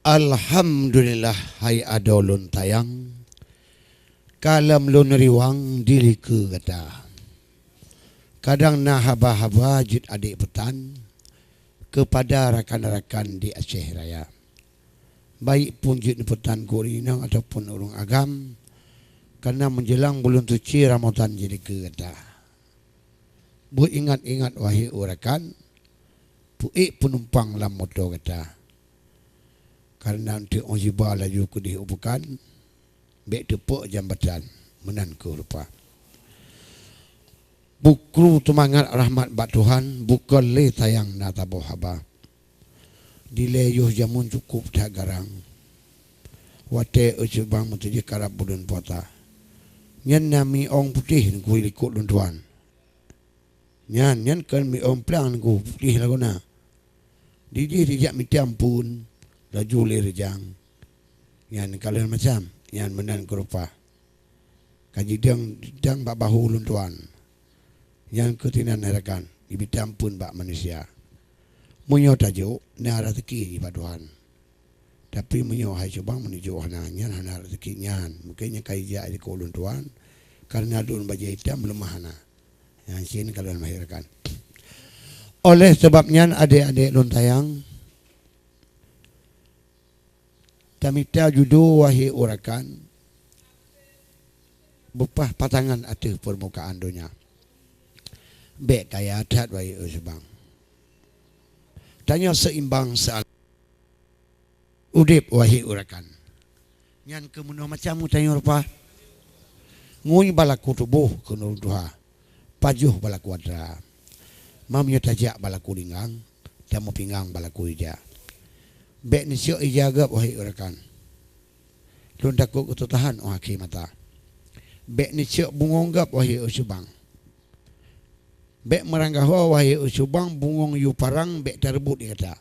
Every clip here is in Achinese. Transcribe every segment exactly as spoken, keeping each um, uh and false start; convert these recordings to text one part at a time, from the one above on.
Alhamdulillah, hai adoe lôn sayang, ka lom lôn riwang di likeu gata. Kadang na haba-haba jeuet adék peusan keupada rakan-rakan di Aceh Raya. Baik pun jeuet neupeusan keu ureuëng inong ataupun ureuëng agam, kareuna meujeulang buleuen suci Ramadhan jih di likeu gata. Beuingat-ingat, wahé rakan, peuék peunumpang lam moto gata. Kareuna eunteuk óh jiba laju keudeh u peukan, bék teupok jambatan, meunan kheueh rupa. Bukru teumangat rahmat bak Tuhan, bukon lé sayang na saboh haba. Dilée yoh jameun cukôp that garang. Watée Ue Subang meuteujih karab buleuen puasa, nyan na miong putéh neukui likot lôn tuan. Nyan, nyan kon miong plang neukui putéh lagoena. Dijih dijak mita amphon, laju lé reujang. Nyan ka lheueh macam, nyan meunan kheueh rupa. Ka jidong, jidong bak bahu lôn tuan. Nyan kheueh tinan hai rakan, jimita amphon bak manusia. Meunyoe tajok, na raseuki jih bak Tuhan. Tapi meunyoe hai Subang meunijok hana, nyan hana raseuki nyan. Mungken nyang ka jijak di likot lôn tuan, kareuna lôn bajée itam meuleumah hana. Nyan cit ka lôn hai rakan. Oleh sabab nyan, adék-adék lôn sayang, tamita judo, wahé rakan, beupah pasangan ateueh peurmukaan donya. Bék kaya that, wahé Ue Subang. Tanyoe seimbang, se- udeb, wahé rakan. Nyan kheueh meunoe macam geutanyoe rupa. Ngui bak laku tuboh keu ureuëng tuha, pajoh bak laku atra. Meunyoe tajak bak laku linggang, tameupinggang bak laku ija. Bék neusiok ija gob, wahé rakan. Lôn takot geuteutahan óh akhé masa. Bék neusiok bungöng gob, wahé Ue Subang. Bék meuranggaho, wahé Ue Subang, bungöng yue parang bék tareubot di gata.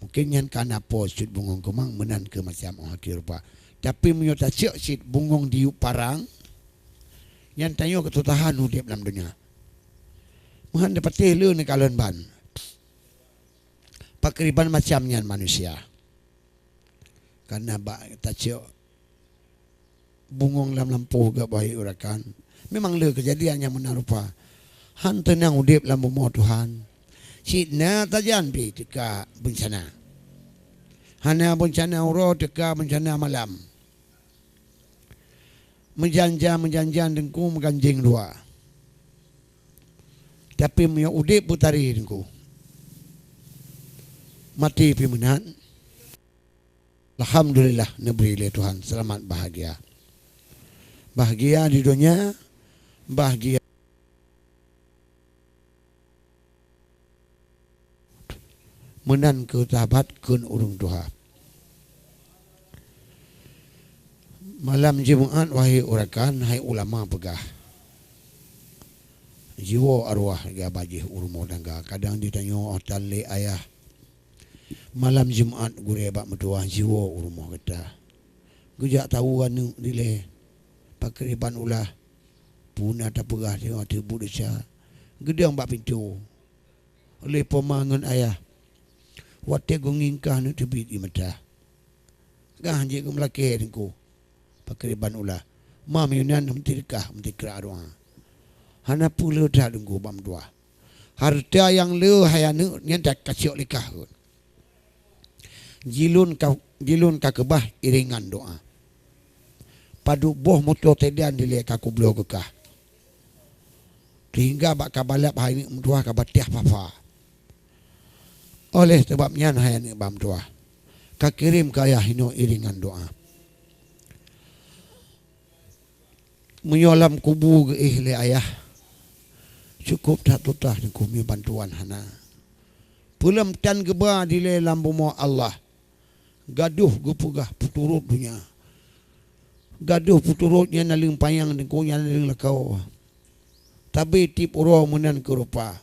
Mungken nyan ka na po cit bungöng keumang, meunan kheueh macam óh akhé rupa. Tapi meunyoe tasiok cit bungöng di yue parang, nyan tanyoe geuteutahan udeb lam donya. Meuhan tapatéh le neukalon ban. Pakriban macam nyan manusia. Kareuna bak tasiok bungöng lam lampôh gob, wahé rakan. Memang le keujadian nyang meunan rupa. Han teunang udeb lam bumoe Tuhan. Cit na sajan pih teuka beuncana. Hana beuncana uroe, teuka beuncana malam. Meujan-jan, meujan-jan teungku, meuganjeng dua. Tapi meunyoe udeb beutari teungku, maté pih meunan. Alhamdulillah, neubri lé Tuhan seulamat bahgia. Bahgia di donya, bahgia. Meunan kheueh sahabat kheun ureuëng tuha. Malam Jumat, wahé rakan, hai ulama peugah, jiwoe arwah geuba jih u rumoh tangga. Kadang jitanyoe óh tan lé ayah. Malam Jumat gurée bak meutuwah jiwoe u rumoh gata. Geujak tawoe aneuëk dilée, pakriban ulah, peue na tapeugah teungoh teubeuet desya. Geudong bak pintoe lé poma ngon ayah. Watée geungieng kah aneuëk teubiet ie mata. Gah jeuet geumeulakée teungku, pakriban ulah. Mam Yunan meuteudekah, meuteukrak doá. Hana peue le that teungku bak meutuwah. Hareuta nyang le hai aneuëk nyan takasiok lé kah. Jilôn ka, jilôn ka keubah iréngan doá. Padub boh moto sedan dilée ka kubloe keu kah. Seuhingga bak ka balap hai aneuëk meutuwah ka batiah papa. Oleh sabab nyan hai aneuëk bak meutuwah, ka kirém keu ayah inoe iréngan doá. Meunyoe lam kubu geuéh lé ayah, cukôp that tutah teungku, meunyoe bantuan hana. Peulom tan geuba dilée lam bumoe Allah, gadôh geupeugah peuturot donya. Gadôh peuturot nyan naleueng panyang teungku, nyan naleueng lakoe. Tabi tieb uroe meunan kheueh rupa.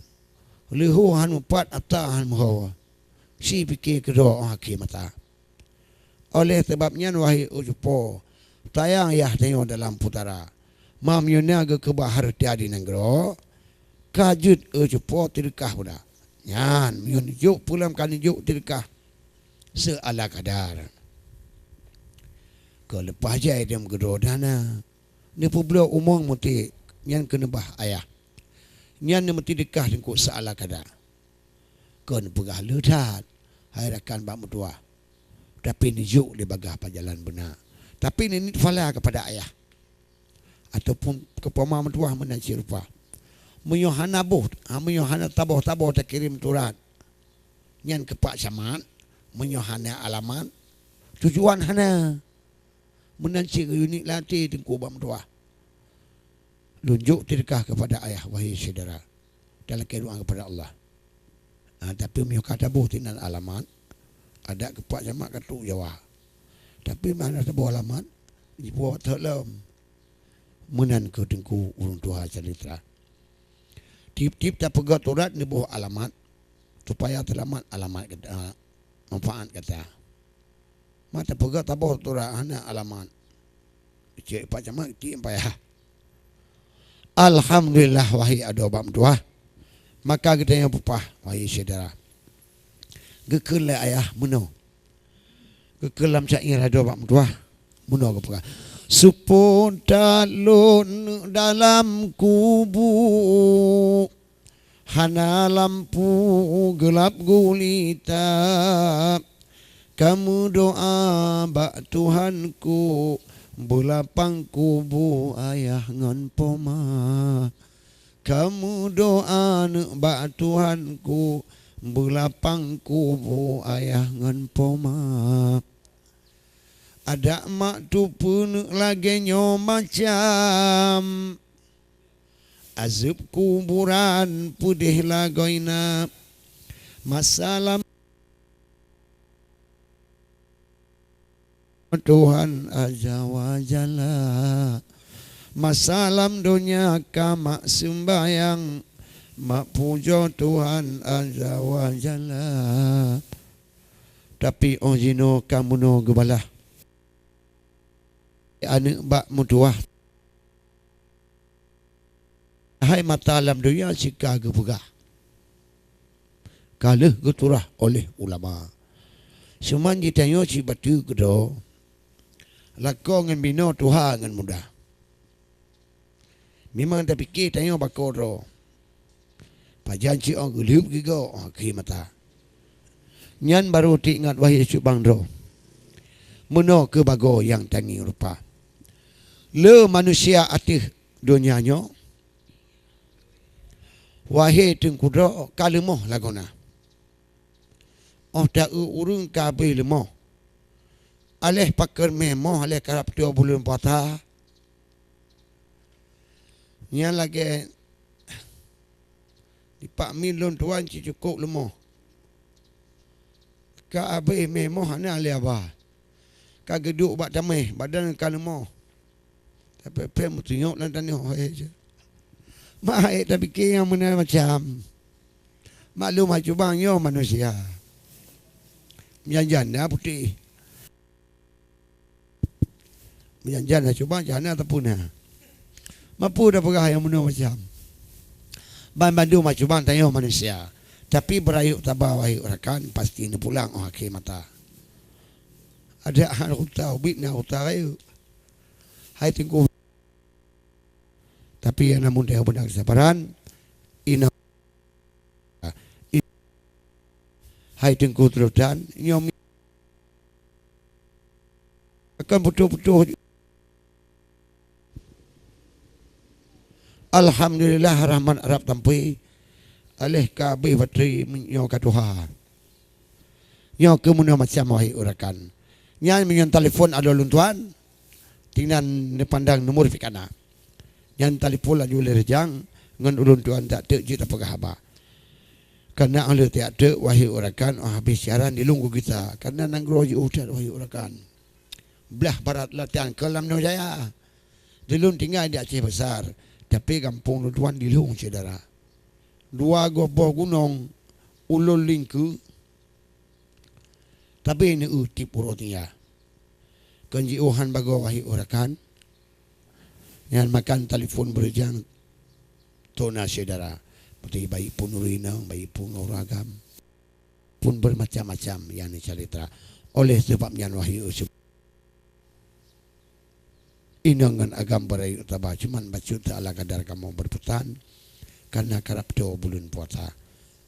Leuho han meupat, ata han meuho. Si pike keudroe óh akhé masa. Oleh sabab nyan, wahé Ue Cupo, sayang yah tanyoe dalam peutara. Mam Yunan geukeubah hareuta di nanggroe, ka jeuet Ue Cupo teudeukah buda. Nyan, meunyoe neujok peulom ka neujok teudeukah. Seala kadar. Keu leupah jai dem keudroe dana, neupeubloe umong meuti nyan keuneubah ayah. Nyan neumeuti deukah teungku seala kadar. Kon peugah le that, hai rakan bak meutuwah. Tapi neujok lé bagaih pajalan beuna. Tapi neuniet phala keupada ayah. Ataupun keu poma meutuwah meunan sirupa. Meunyoe hana boh, ha, meunyoe hana taboh-taboh takirém surat, nyan keu pak camat, meunyoe hana alamat, tujuan hana. Meunan cit geuyue niet lam até teungku bak meutuwah. Lôn jok teudeukah keupada ayah, wahai syedara, dan lakée doá keupada Allah. Ha, tapi meunyoe ka taboh tinan alamat, adak keu pak camat ka trok Jawa. Tapi meunyoe hana taboh alamat, jipuwoe that lom. Meunan keuh teungku ureuëng tuha calitra. Tieb-tieb tapeugét surat neuboh alamat, supaya seulamat alamat gata, manfaat gata. Mata peugah taboh surat hana alamat. Cek pak camat tieb payah. Alhamdulillah, wahai adoe bak meutuwah. Maka geutanyoe peupah, wahai syedara. Geukheun lé ayah meunoe. Geukheun lam syair adoe bak meutuwah. Meunoe geupeugah. Seupôt that lôn dalam kubu. Hana lampu, geulab gulita. Kameudoá bak Tuhanku, beulapang kubu ayah ngon poma. Kameudoá neuk bak Tuhanku, beulapang kubu ayah ngon poma. Adak mak tupeuneuk lagée nyoe macam. Azeueb kuburan peudeh lagoina. Masalam Tuhan Azza wa Jalla. Masalam donya ka mak seumbayang, mak pujoe Tuhan Azza wa Jalla. Tapi óh jinoe ka meunoe geubalah. Aneuëk bak meutuwah. Hai mata lam donya sika geupeugah, ka lheueh geuturah oleh ulama. Seuman jitanyoe cit bateue keudroe, lakoe ngon binoe, tuha ngon muda. Memang tapike tanyoe bakoe droe. Pajan cit óh geulheueb gigoe óh akhé mata. Nyan barô teuingat wahé cubang droe. Meunoe keuh bagoe nyang tangieng rupa. Le manusia ateueh donya nyoe, wahé teungku droe, ka leumoh lagoena. Óh ta-eu ureuëng ka abéh leumoh. Aléh pakon mé moh, aléh karab tuwoe buleuen puasa. Nyan lagée dipak min lôn tuan cit cukôp leumoh. Ka abéh mé moh hana lé haba. Ka geuduek bak taméh, badan ka leumoh. Tapi péng meutunyok lam tanoh, hai je. Mak hai tapike nyang meunan macam. Maklum hai cubang nyoe manusia. Meujan-jan na putéh. Meujan-jan na cubang, jan na teupeu na. Mapeue tapeugah nyang meunoe macam. Banmandum hai cubang tanyoe manusia. Tapi beurayek taba wahé rakan, pasti neupulang óh akhé mata. Adak hana kuta ubit na kuta rayeuk. Hai teungku. Tapi nyang na mudeh beuna keusabaran, ina, hai teungku teulotan, nyoe mi-, akan putôh-putôh. Alhamdulillah, rahmat Arab tampé, aléh ka abéh batri nyoe ka tuha. Nyoe keuh meunoe macam wahé rakan. Nyan meunyoe telepon adoe lôn tuan, tinan neupandang nomor pih kana. Nyan telepon laju lé Reujang ngon ulôn tuan, tak teuk jeuet tapeugah haba. Kana óh lheueh tiak teuk wahé rakan, óh habéh siaran dilôn keu gisa. Kana nanggroe jiôh that wahé rakan. Blah barat latihan keu Lamno Jaya. Dilôn tinggai di Aceh Besar, tapi gampông lôn tuan dilôn syedara. Dua goh boh gunong ulôn lingkeue, tapi neu-eu tieb uroe tinggai. Kon jiôh han bagoe wahé rakan. Nyan makan telepon Beureujang tona syedara. Beutôi baik pun ureuëng inong, baik pun ureuëng agam. pun bermacam-macam nyang neucalitra. Oleh sebab nyan, wahai inong ngon agam beurayeuk saba, cuman bacut teuala kadar kamoe beupeusan, karena karab toe buleuen puasa.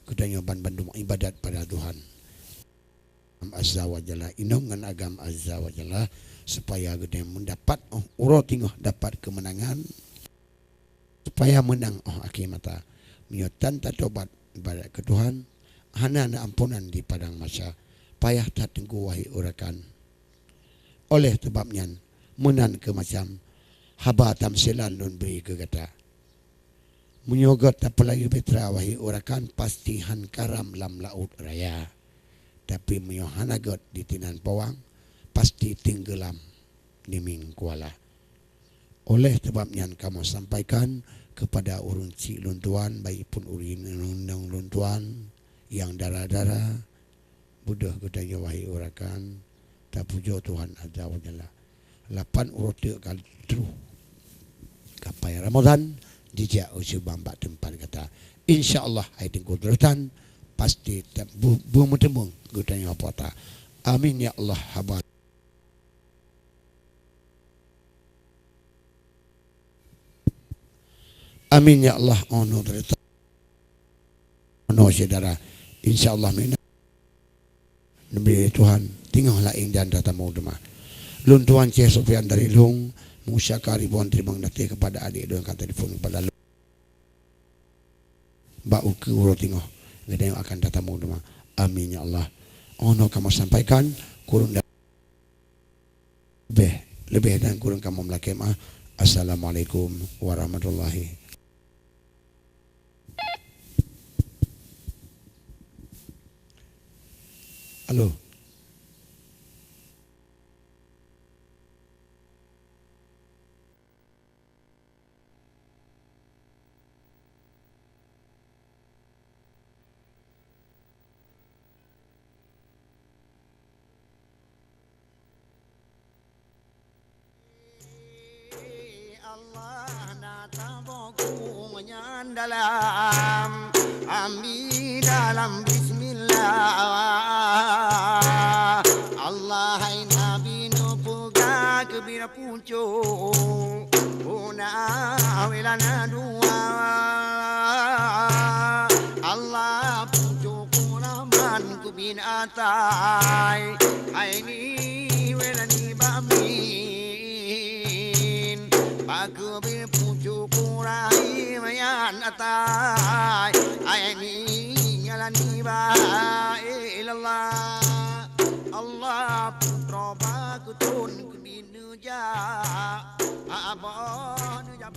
Geutanyoe banmandum ibadat pada Tuhan Azza wa Jalla, inong ngon agam Azza wa Jalla, supaya geutanyoe meudapat, oh, uroe teungoh dapat keumeunangan, supaya meunang, oh, akhé masa. Meunyoe tan tatobat ibadat keu Tuhan, hana neuampunan di padang mahsyar, payah that teungku, wahai rakan. Oleh sebab nyan, meunan keuh macam haba tamsilan lôn bri keu gata. Meunyoe göt tapeulayeue bahtera, wahai rakan, pasti han karam lam laôt raya. Tapi meunyoe hana göt ditinan pawang, pasti teunggeulam nibak kuala. Oleh sebab nyan, kamoe sampaikan keupada ureuëng chik lôn tuan, baik pun ureuëng inong lôn tuan nyang dara-dara, beudôh geutanyoe, wahai rakan, tapujoe Tuhan Azza wa Jalla. Lapan uroe teuk ka troh kapai Ramadhan, jijak u subang bak teumpat gata. Insya Allah, hai teungku, droe tan pasti ta-, bu-, beumeuteumeung geutanyoe puasa. Amin ya Allah, haba. Amin ya Allah, oh noe droe tan. Oh noe syedara. Insya Allah, mina. Neubri Tuhan, teungoh laén dan tatamu teuma. Lôn tuan Syekh Sofyan dari Lueng, meusyukur ribuan teurimong gaséh keupada adék lôn nyang ka telepon keupada lôn. Bak ukeue uroe teungoh, geutanyoe akan tatamu teuma. Amin ya Allah. Oh noe kamoe sampaikan, kureueng dan leubeh, leubeh dan kureueng kamoe meulakée meu'ah. Assalamualaikum warahmatullahi. Halo. Allah na taboh ku nyan dalam, ami dalam bismillah. Allah hai Nabi neupeugah keu bira pucok, huna wela na dua. Allah pucok kuraman ku bin atai, ai ni wela ni bamin. Pakeubi pucok kurahim nyan atai, ai ni ngalan ni ba ilallah. Allah putroe ba keuton keubi neujak, abah neujak.